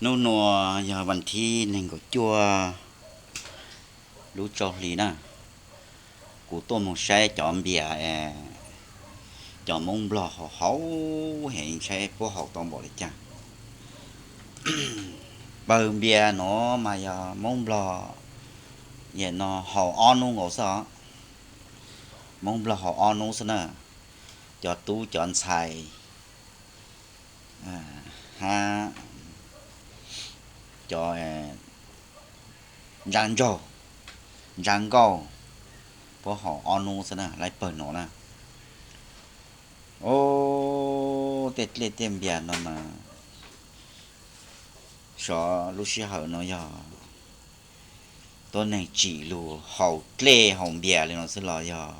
Hnub nuav yog vas thib neeg nkaum cuaj lub rau hli na, kuv tuaj moog saib cov npias, cov Moob Nplog haus haus heev, saib puab haus tau npaum li caag. Pawg npias nuav mas yog Moob Nplog, yam no haus ob nub nkaus xwb os. Moob Nplog haus ob nub xwb na, cov tub cov ntxhais hab cov ntsaa ntsaug, ntsaa nkauj, puab haus ob nub xwb na, lawv pawg nuav na. Ub, tej dlej tej npias no mas, sov lub sij hawm no yog tuab neeg tsim lug haus dlej haus npias li no xwb los yog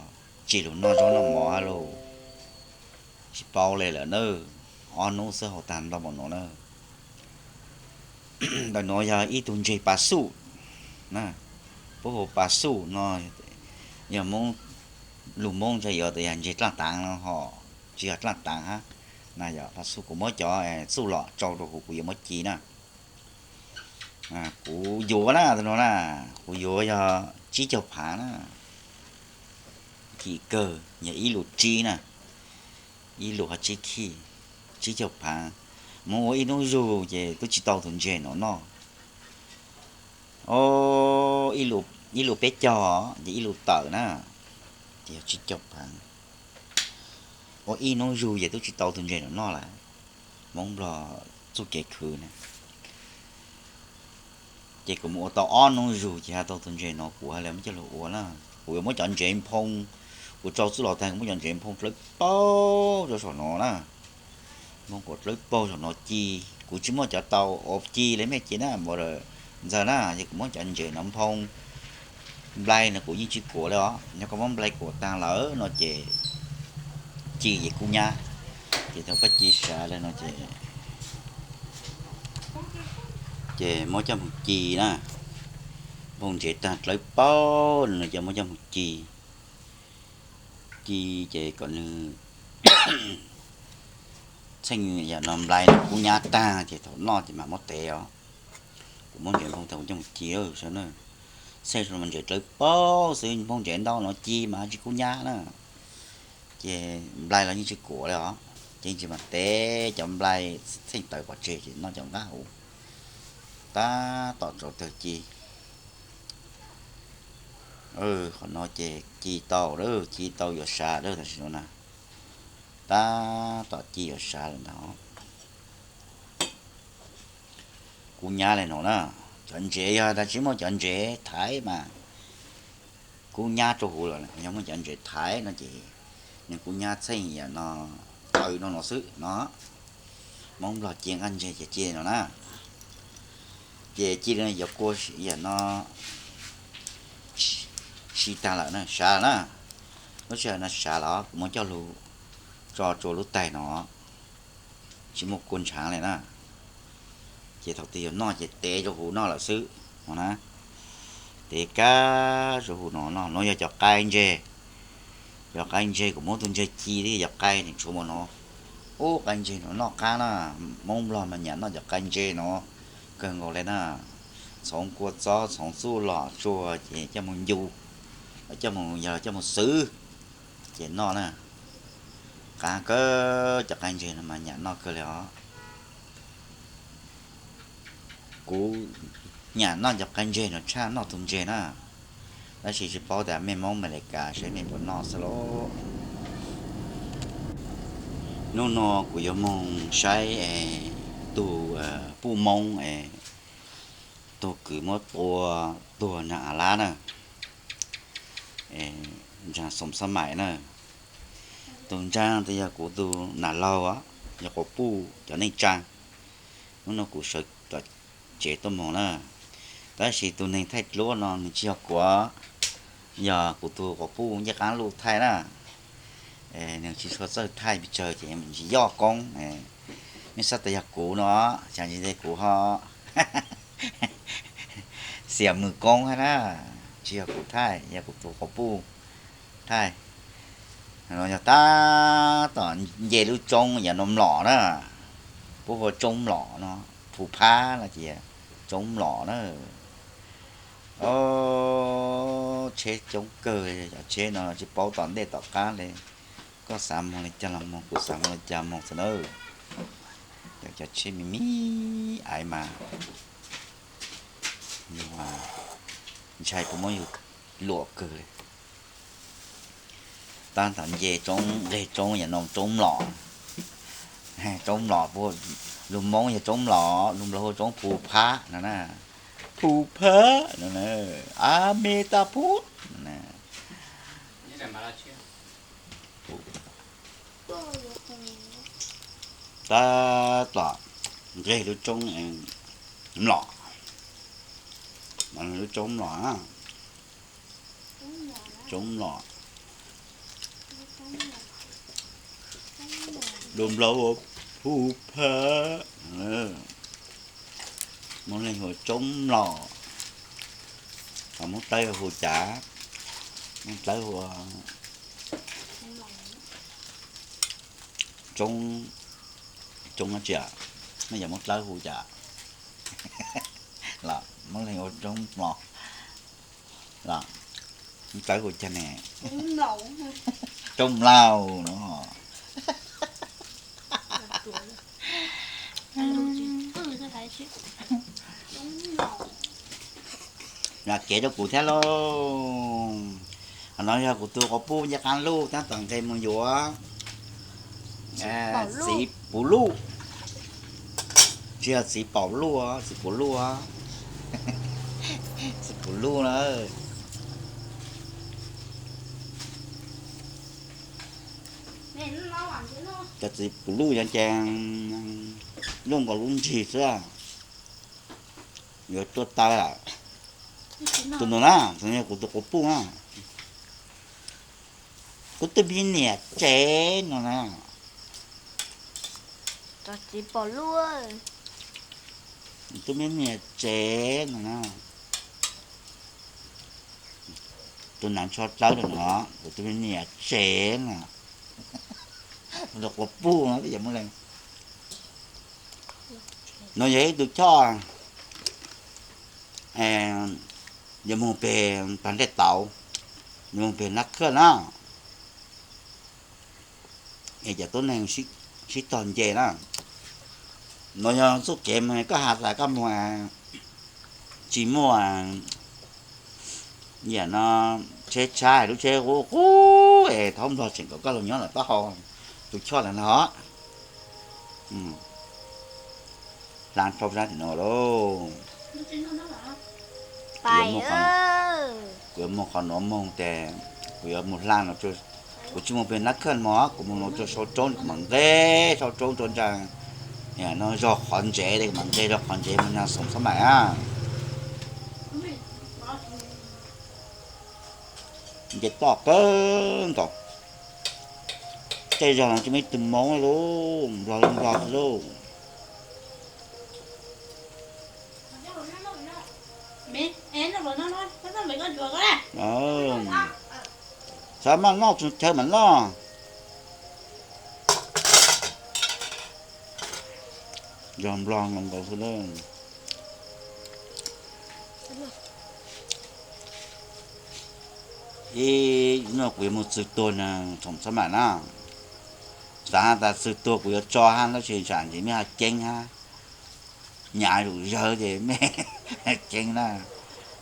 tsim lug noj zaub noj mov hab lauj, tsis paub le lawm na. Ob nub xwb haus taag ntau npaum nuav na. Ntawm nuav yog ib tug ntseg pas xuj, puab hu pas xuj no, yog lug Moob ntawd yuav tas yog ntseg dlaaj taav no ho, tsis yog dlaaj taav hab. Na yog pas xuj, kuv muab cov xuj lom tsau rua huv, kuv yuav muab ci na. Kuv yuav na, tus nuav na, kuv yuav yog tsib caug phaav na. Kim kawg, yog ib lus tsib na, ib lus hab tsib khij, tsib caug phaav. Muab ua ib nub zug ces tub tsi tau tug ntseg nuav noj. Ib lus peb caug ces ib lus tawm na, ces yog tsib caug phaav. Ua ib nub zug ces tub tsi tau tug ntseg nuav noj lawm. Moob Nplog txuj kev khwv na. Ces kuv mus ua tau ob nub zug ces ha tau tug ntseg nuav, kuv ha le muab coj lug ua na. Kuv yuav muab cov ntsev nphoo, kuv tsau xuj lom taag kuv muab cov ntsev nphoo dlawb paug rua saum nuav na. Nphoo kuas dlawb paug saum nuav ci, kuv tsi muaj cov tau ua ci le mej ci na, npawg ntxawg na, ces kuv muab cov ntsev nuav nphoo. Nplai no kuv yeej tsi kuam le os, yog koj muab nplai kuam taag lawm no ces ci ces kub nyab. Ces thaum koj ci sav le no ces, ces muab coj moog ci na. Nphoo ntsev taag dlawb paug no ces muab coj moog ci. Ci ces kom nwg txheej yam no nplai no kub nyab taag ces thaum noj ces mam muab tev os. Kuv muab ntsev nphoo taag kuv coj moog ci sawv na. Txheej ntsev dlawb paug xwb, nphoo ntsev ntau no ci mas tsi kub nyab na. Ces nplai los yeej tsi kuam le os, ces tsi mas tev cov nplai txheej tawv pov tseg ces noj cov nqab huv. Tab tom tsaus tawg ci. Qhov no ces ci tau lawm, ci tau yuav sav lawm tam sim no na. Tab tom ci yuav sav lawm ntag. Kub nyab le no na. Cov ntsev yog tas tsi muaj cov ntsev thaiv mas kub nyab rua huv lawm, yog muaj cov ntsev thaiv no ces nws kub nyab txheej yam no, tawv no no xwb no. Moob Nplog ci nqaij ntseg ces ci no na. Ces ci li no yuav kua yam no si taag lawm na, sav lawm na. Lub sij hawm no sav los kuv muab coj lug tso rua lub taig no, tsi muaj kua ntshaav le na. Ces thaum twg yuav noj ces tev rua huv noj lawm xwb no na. Tev kab rua huv no noj. Nuav yog cov qai ntseg, cov qai ntseg kuv muab tug ntseg ci thiab cov qai ntawd tshuav npaum no. Ub, qai ntseg no noj qab na. Moob Nplog mas nyam noj cov qai ntseg no kawg nkaus le na. Txhoov kua txob, txhoov xuj lom tsua ces coj moog ncu, coj moog, yog coj moog xwb ces noj na. Qab kawg, cov qai ntseg no mas nyam noj kawg le os. Kuv nyam noj cov qai ntseg no tshaj noj tug ntseg na. Tab sis tsis paub tas mej Moob Amelikas saib mej puas noj xwb lauj. Hnub no kuv yuav moog saib tug puj Moob, tug kws muab tua tuag nraag av lab na, Ntsaag Xoom Xab Maim na. Tug Ntsaag tas yog kuv tug nam laug, yog quas puj cov neej tsaa. Hnub no kuv sawv tom tsev tuaj moog na. Tab sis tug neeg thaij dluab no nws tsis yog kuv, yog kuv tug quas puj Ncej Qaab Luj thaij na. Nws tsis tshua txawj thaij pes tsawg ces tsis yog koob. Mej xav tas yog kuv no, cas tsis tas kuv ho xiam mws koob hab na. Tsis yog kuv thaij, yog kuv tug quas puj thaij. Yog tab tom nce lub roob yam no mlom na, puab hu roob mlom no. phu phab no ces tsob mlom na. Os, tsheb coob kawg, cov tsheb no tsis paub tom ntej tom qab li. Koj xav moog li cas los moog, kuv xav moog li cas moog xwb na. Cov, cov tsheb me me aiv mas yus ntshai puas muab yus luam kawg li. Tab tom nce roob, nqeg roob yam no tsob mlom. Tsob mlom, lus Hmoob yog tsob mlom, lus Nplog hu tsob phu phab no na. Phu phab no na, a me ta phu no na. Tab tom nqeg lub roob mlom, lub roob mlom, roob mlom, lus Nplog hu phu phab. Hmoob Leeg hu tsob mlom, ho Hmoob Tawb hu cas? Hmoob Tawb hu tsob, tsob dab tsi? Nej yog Hmoob Tawb hu cas? Los Hmoob Leeg hu tsob mlom, los Hmoob Tawb hu cas ne? Tsob mlaug no. Lam kev rau kuv thiab lauj. Qhov no yog kuv tus quas puj ncej qab luj tab tom nqes mus yuav txiv puv luj. Tsis yog txiv paum luj, txiv puv luj, txiv puv luj na. Cov txiv puv luj no ces luaj nkaus lub ntsig xwb. Yuav tuaj tawg lawm. Tus no na, tus no kuv tus quas puj na. Kuv tus me niam tsev no na. Txiv pom luaj. Kuv tus me niam tsev no na. Tus nav ntsho dawb no, kuv tus me niam tsev no. Tus quas puj no, yog muaj leej no yog ib tug choj, yuav moog peg pas ntaj tauv, yuav moog peg nab khaj na, es cov tuab neeg sib tog nce na. No yog txuj kev mas koj has tas koj moog tsis muaj yam no, tsheb tshab, lub tsheb qub qub es thaub nplog tseem kom koj lug nyob lawm taub hau tus choj lawm no. Hla rau sab tim no lauj. Kuv yuav muaj qhov nuav moog tes kuv yuav mus hla no, kuv tsis mus peg nab khaj mog, kuv mus no rau sau roob, kuv mam nqe sau roob rau ntsa no zog qhov ntsev, kuv mam nqe zog qhov ntsev mus nag xoom xab maim na. Nce toj kawg nkaus, tej zog no tsis muaj ib tug Moob lauj, nplog nplog xwb lauj. Xav maj noj tsis chaw mam noj. Zog nplog nkaus xwb lauj. Ib hnub kuv yuav mus txwg tuag nag xoom xab maim na. Xav has tas txwg tuag kuv yuav tso hab tab sis tsam ntsis mej ho ceeb hab, nyav zom zawg ces mej ceeb na.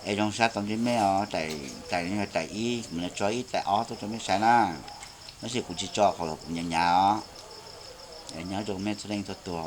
Es zoo sab tau ntsib mej os, tais ib kuv mam tso ib tais ob tuaj rau mej saib na. Tab sis kuv tsis tso qhov kuv nyav nyav os. Nyob zoo mej txhua leej txhua tug.